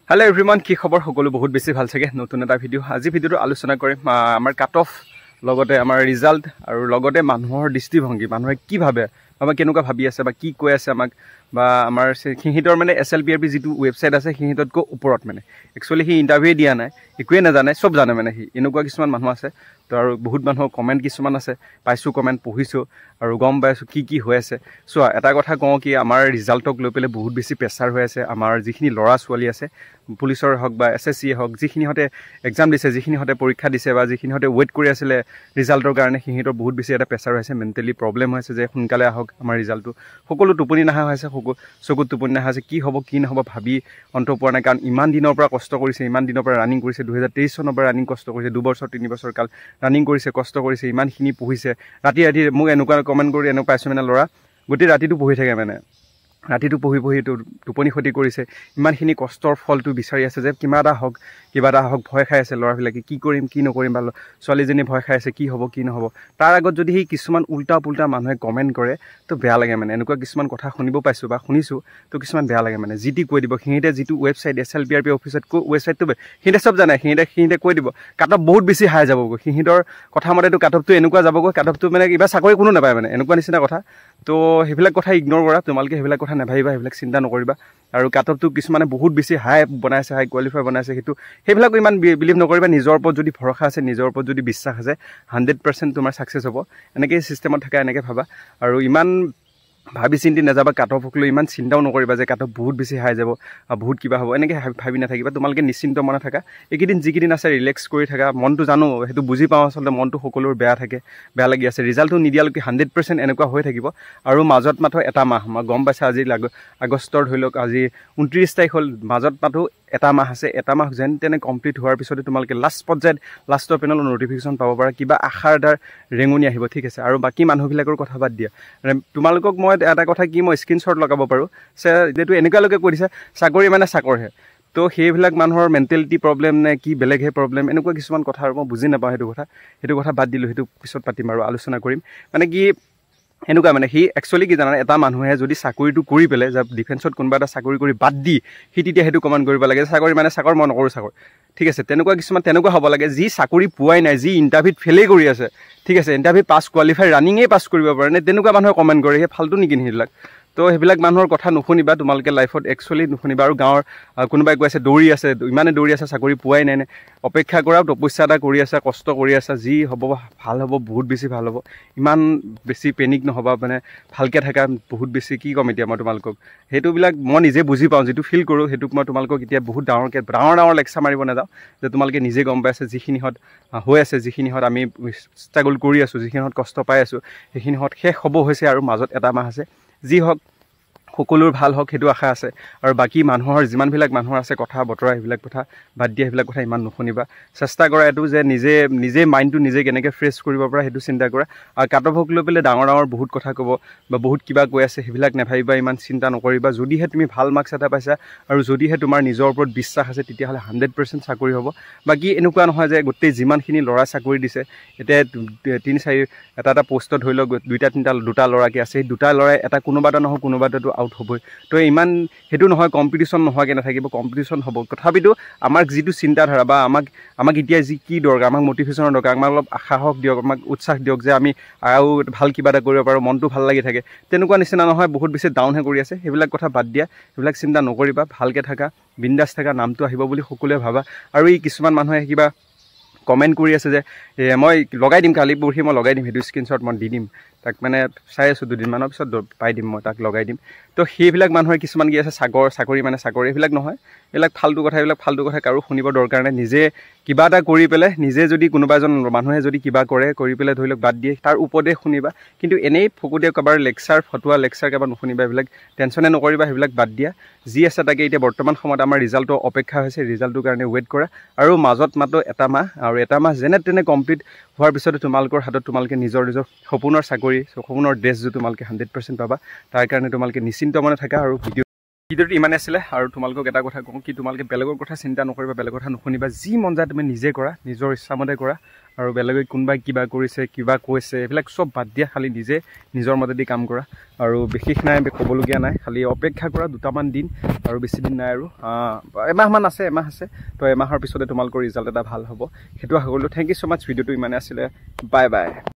Hello' everyone, কি খবৰ? সকলো বহুত বেছি ভাল চাগে। নতুন এটা ভিডিঅ', আজি ভিডিঅ'টো আলোচনা কৰিম আমাৰ কাট অফ, লগতে আমাৰ ৰিজাল্ট আৰু লগতে মানুহৰ দৃষ্টিভংগী, মানুহে কি ভাবে, আমাক কেনেকুৱা ভাবি আছে বা কি কৈ আছে আমাক বা আমাৰ সিহঁতৰ মানে এছএলপিআৰবি যিটো ৱেবছাইট আছে, সিহঁততকৈ ওপৰত মানে একচুৱেলি সি ইণ্টাৰভিউ দিয়া নাই, একোৱে নাজানে, চব জানে মানে সি। এনেকুৱা কিছুমান মানুহ আছে। তো আৰু বহুত মানুহৰ কমেণ্ট কিছুমান আছে, পাইছোঁ, কমেণ্ট পঢ়িছোঁ আৰু গম পাইছোঁ কি কি হৈ আছে। চোৱা, এটা কথা কওঁ কি, আমাৰ ৰিজাল্টক লৈ পেলাই বহুত বেছি প্ৰেছাৰ হৈ আছে। আমাৰ যিখিনি ল'ৰা ছোৱালী আছে, পুলিচৰ হওক বা এছএছচিয়ে হওক, যিখিনিহঁতে এক্সাম দিছে, যিখিনিহঁতে পৰীক্ষা দিছে বা যিখিনিহঁতে ৱেইট কৰি আছিলে ৰিজাল্টৰ কাৰণে, সিহঁতৰ বহুত বেছি এটা প্ৰেছাৰ হৈছে, মেণ্টেলি প্ৰব্লেম হৈছে যে সোনকালে আহক আমাৰ ৰিজাল্টটো। সকলো টোপনি নহা হৈছে, সকলো চকুত টোপনি নহা হৈছে, কি হ'ব কি নহ'ব ভাবি অন্ত পোৱা নাই। কাৰণ ইমান দিনৰ পৰা কষ্ট কৰিছে, ইমান দিনৰ পৰা ৰানিং কৰিছে, 2023 চনৰ পৰা ৰানিং কষ্ট কৰিছে, 2 বছৰ 3 বছৰ কাল ৰানিং কৰিছে, কষ্ট কৰিছে, ইমানখিনি পঢ়িছে ৰাতি ৰাতি। মোক এনেকুৱা কমেণ্ট কৰি এনেকুৱা পাইছোঁ, মানে ল'ৰা গোটেই ৰাতিটো পঢ়ি থাকে, মানে ৰাতিটো পঢ়ি পঢ়ি টোপনি ক্ষতি কৰিছে। ইমানখিনি কষ্টৰ ফলটো বিচাৰি আছে যে কিবা এটা হওক, কিবা এটা হওক। ভয় খাই আছে ল'ৰাবিলাকে, কি কৰিম কি নকৰিম, বা ছোৱালীজনী ভয় খাই আছে, কি হ'ব কি নহ'ব। তাৰ আগত যদি সেই কিছুমান উল্টা পুল্টা মানুহে কমেণ্ট কৰে, তো বেয়া লাগে। মানে এনেকুৱা কিছুমান কথা শুনিব পাইছোঁ বা শুনিছোঁ, তো কিছুমান বেয়া লাগে। মানে যি টি কৈ দিব সিহঁতে, যিটো ৱেবছাইট এছএলপিআৰবি অফিচত কৈ ৱেবছাইটটো সিহঁতে চব জানে, সিহঁতে কৈ দিব কাট অফ বহুত বেছি হাই যাবগৈ। সিহঁতৰ কথা মতেতো কাট অফটো এনেকুৱা যাবগৈ, কাট অফটো মানে কিবা চাকৰি কোনো নাপায়, মানে এনেকুৱা নিচিনা কথা। তো সেইবিলাক কথা ইগন'ৰ কৰা তোমালোকে, সেইবিলাক কথা নাভাবিবা, সেইবিলাক চিন্তা নকৰিবা। আৰু কাট অফটো কিছুমানে বহুত বেছি হাই বনাইছে, হাই কোৱালিফাই বনাইছে, সেইবিলাকো ইমান বিলিভ নকৰিবা। নিজৰ ওপৰত যদি ভৰসা আছে, নিজৰ ওপৰত যদি বিশ্বাস আছে, 100% তোমাৰ ছাকচেছ হ'ব। এনেকেই ছিষ্টেমত থাকা, এনেকৈ ভাবা আৰু ইমান ভাবি চিন্তি নাযাবা। কাট অফক লৈ ইমান চিন্তাও নকৰিবা যে কাট অফ বহুত বেছি হাই যাব, বহুত কিবা হ'ব, এনেকৈ ভাবি নাথাকিবা। তোমালোকে নিশ্চিন্ত মনে থাকা। এইকেইদিন যিকেইদিন আছে ৰিলেক্স কৰি থাকা। মনটো জানো, সেইটো বুজি পাওঁ, আচলতে মনটো সকলোৰে বেয়া থাকে, বেয়া লাগি আছে। ৰিজাল্টটো নিদিয়ালৈকে 100% এনেকুৱা হৈ থাকিব। আৰু মাজত মাথো এটা মাহ, মই গম পাইছোঁ, আজি আগষ্টৰ ধৰি লওক আজি 29 তাৰিখ হ'ল, মাজত মাথো এটা মাহ আছে। এটা মাহ যেন তেনে কমপ্লিট হোৱাৰ পিছতে তোমালোকে লাষ্ট পৰ্যায়ত লাষ্টৰ পেনেলত নটিফিকেশ্যন পাব পাৰা, কিবা আশাৰ এটাৰ ৰেঙনি আহিব, ঠিক আছে। আৰু বাকী মানুহবিলাকৰ কথা বাদ দিয়া। মানে তোমালোকক মই এটা কথা কি, মই স্ক্ৰীনশ্বট লগাব পাৰোঁ, যিহেতু এনেকুৱালৈকে কৈ দিছে চাকৰি মানে চাকৰহে। তো সেইবিলাক মানুহৰ মেণ্টেলিটি প্ৰব্লেম নে কি বেলেগহে প্ৰব্লেম, এনেকুৱা কিছুমান কথা আৰু মই বুজি নাপাওঁ। সেইটো কথা বাদ দিলোঁ, সেইটো পিছত পাতিম আৰু আলোচনা কৰিম। মানে কি এনেকুৱা, মানে সি একচুৱেলি কি জানানে, এটা মানুহে যদি চাকৰিটো কৰি পেলাই যে ডিফেন্সত কোনোবা এটা চাকৰি কৰি বাদ দি সি তেতিয়া সেইটো কমেণ্ট কৰিব লাগে, চাকৰি মানে চাকৰ, মই নকৰোঁ চাকৰি, ঠিক আছে। তেনেকুৱা কিছুমান তেনেকুৱা হ'ব লাগে। যি চাকৰি পোৱাই নাই, যি ইণ্টাৰভিউত ফেইলেই কৰি আছে, ঠিক আছে, ইণ্টাৰভিউ পাছ কোৱালিফাই ৰানিঙেই পাছ কৰিব পৰা নাই, তেনেকুৱা মানুহে কমেণ্ট কৰে, সেই ফাল্টু নেকি সেইবিলাক? তো সেইবিলাক মানুহৰ কথা নুশুনিবা তোমালোকে লাইফত, একচুৱেলি নুশুনিবা। আৰু গাঁৱৰ কোনোবাই কৈ আছে, দৌৰি আছে, ইমানে দৌৰি আছে, চাকৰি পোৱাই নাই নে, অপেক্ষা কৰা, তপস্যা এটা কৰি আছা, কষ্ট কৰি আছা, যি হ'ব ভাল হ'ব, বহুত বেছি ভাল হ'ব। ইমান বেছি পেনিক নহ'বা, মানে ভালকৈ থাকা। বহুত বেছি কি ক'ম এতিয়া মই তোমালোকক, সেইটোবিলাক মই নিজে বুজি পাওঁ, যিটো ফিল কৰোঁ সেইটোক মই তোমালোকক এতিয়া বহুত ডাঙৰকৈ ডাঙৰ ডাঙৰ লেকচাৰ মাৰিব নাযাওঁ যে তোমালোকে নিজে গম পাইছে যিখিনিহঁত হৈ আছে, যিখিনিহঁত আমি ষ্ট্ৰাগল কৰি আছোঁ, যিখিনিহঁত কষ্ট পাই আছোঁ, সেইখিনিহঁত শেষ হ'ব হৈছে আৰু মাজত এটা মাহ আছে। যি হওক, সকলোৰ ভাল হওক, সেইটো আশা আছে। আৰু বাকী মানুহৰ যিমানবিলাক মানুহৰ আছে কথা বতৰা, সেইবিলাক কথা বাদ দিয়া, সেইবিলাক কথা ইমান নুশুনিবা। চেষ্টা কৰা এইটো যে নিজে নিজে মাইণ্ডটো নিজে কেনেকৈ ফ্ৰেছ কৰিব পৰা, সেইটো চিন্তা কৰা। আৰু কাট অফক লৈ পেলাই ডাঙৰ ডাঙৰ বহুত কথা ক'ব বা বহুত কিবা কৈ আছে, সেইবিলাক নাভাবিবা, ইমান চিন্তা নকৰিবা। যদিহে তুমি ভাল মাৰ্কছ এটা পাইছা আৰু যদিহে তোমাৰ নিজৰ ওপৰত বিশ্বাস আছে, তেতিয়াহ'লে 100% চাকৰি হ'ব। বাকী এনেকুৱা নহয় যে গোটেই যিমানখিনি ল'ৰা চাকৰি দিছে, এতিয়া তিনি চাৰি এটা এটা পষ্টত ধৰি লওক দুইটা তিনিটা দুটা ল'ৰাকে আছে, সেই দুটা ল'ৰাই এটা কোনোবা এটা নহয় কোনোবা এটাতো আউট হ'বই। তো ইমান সেইটো নহয়, কম্পিটিশ্যন নোহোৱাকৈ নাথাকিব, কম্পিটিশ্যন হ'ব। তথাপিতো আমাক যিটো চিন্তাধাৰা বা আমাক এতিয়া যি কি দৰকাৰ, আমাক মটিভেশ্যনৰ দৰকাৰ, আমাক অলপ সাহস দিয়ক, আমাক উৎসাহ দিয়ক যে আমি আৰু ভাল কিবা এটা কৰিব পাৰোঁ, মনটো ভাল লাগি থাকে। তেনেকুৱা নিচিনা নহয়, বহুত বেছি ডাউনহে কৰি আছে। সেইবিলাক কথা বাদ দিয়া, সেইবিলাক চিন্তা নকৰিবা, ভালকৈ থাকা, বিন্দাছ থাকা, নামটো আহিব বুলি সকলোৱে ভাবা। আৰু এই কিছুমান মানুহে কিবা কমেণ্ট কৰি আছে যে মই লগাই দিম, কালি পৰহি মই লগাই দিম, সেইটো স্ক্ৰীনশ্বট মই দি দিম তাক, মানে চাই আছোঁ, দুদিনমানৰ পিছত পাই দিম, মই তাক লগাই দিম। তো সেইবিলাক মানুহে কিছুমান কি আছে, চাকৰি মানে চাকৰি, এইবিলাক নহয়, এইবিলাক ফাল্টু কথা, এইবিলাক ফাল্টু কথা কাৰো শুনিব দৰকাৰ নাই। নিজে কিবা এটা কৰি পেলাই, নিজে যদি কোনোবা এজন মানুহে যদি কিবা কৰে, কৰি পেলাই ধৰি লওক বাদ দিয়ে, তাৰ উপদেশ শুনিবা। কিন্তু এনেই ফকতীয়া কাৰোবাৰ লেকচাৰ, ফটোৱা লেকচাৰ কাৰোবাৰ নুশুনিবা, এইবিলাক টেনশ্যনে নকৰিবা, সেইবিলাক বাদ দিয়া। যি আছে তাকে এতিয়া বৰ্তমান সময়ত আমাৰ ৰিজাল্টৰ অপেক্ষা হৈছে, ৰিজাল্টটোৰ কাৰণে ৱেইট কৰা। আৰু মাজত মাত্ৰ এটা মাহ, আৰু এটা মাহ যেনে তেনে কমপ্লিট হোৱাৰ পিছতে তোমালোকৰ হাতত তোমালোকে নিজৰ নিজৰ সপোনৰ চাকৰি, সপোনৰ ড্ৰেছযোৰ তোমালোকে 100% পাবা। তাৰ কাৰণে তোমালোকে নিশ্চিন্ত মনে থাকা। আৰু ভিডিঅ' ভিডিঅ'টো ইমানে আছিলে। আৰু তোমালোকক এটা কথা কওঁ কি তোমালোকে বেলেগৰ কথা চিন্তা নকৰিবা, বেলেগৰ কথা নুশুনিবা, যি মন যায় তুমি নিজে কৰা, নিজৰ ইচ্ছামতে কৰা। আৰু বেলেগে কোনোবাই কিবা কৰিছে কিবা কৈছে এইবিলাক চব বাদ দিয়া, খালি নিজে নিজৰ মতেদি কাম কৰা। আৰু বিশেষ নাই, ক'বলগীয়া নাই, খালি অপেক্ষা কৰা দুটামান দিন, আৰু বেছি দিন নাই, আৰু এমাহমান আছে, এমাহ আছে। তো এমাহৰ পিছতে তোমালোকৰ ৰিজাল্ট এটা ভাল হ'ব, সেইটো আশা কৰিলোঁ। Thank you so মাছ, ভিডিঅ'টো ইমানে আছিলে, বাই বাই।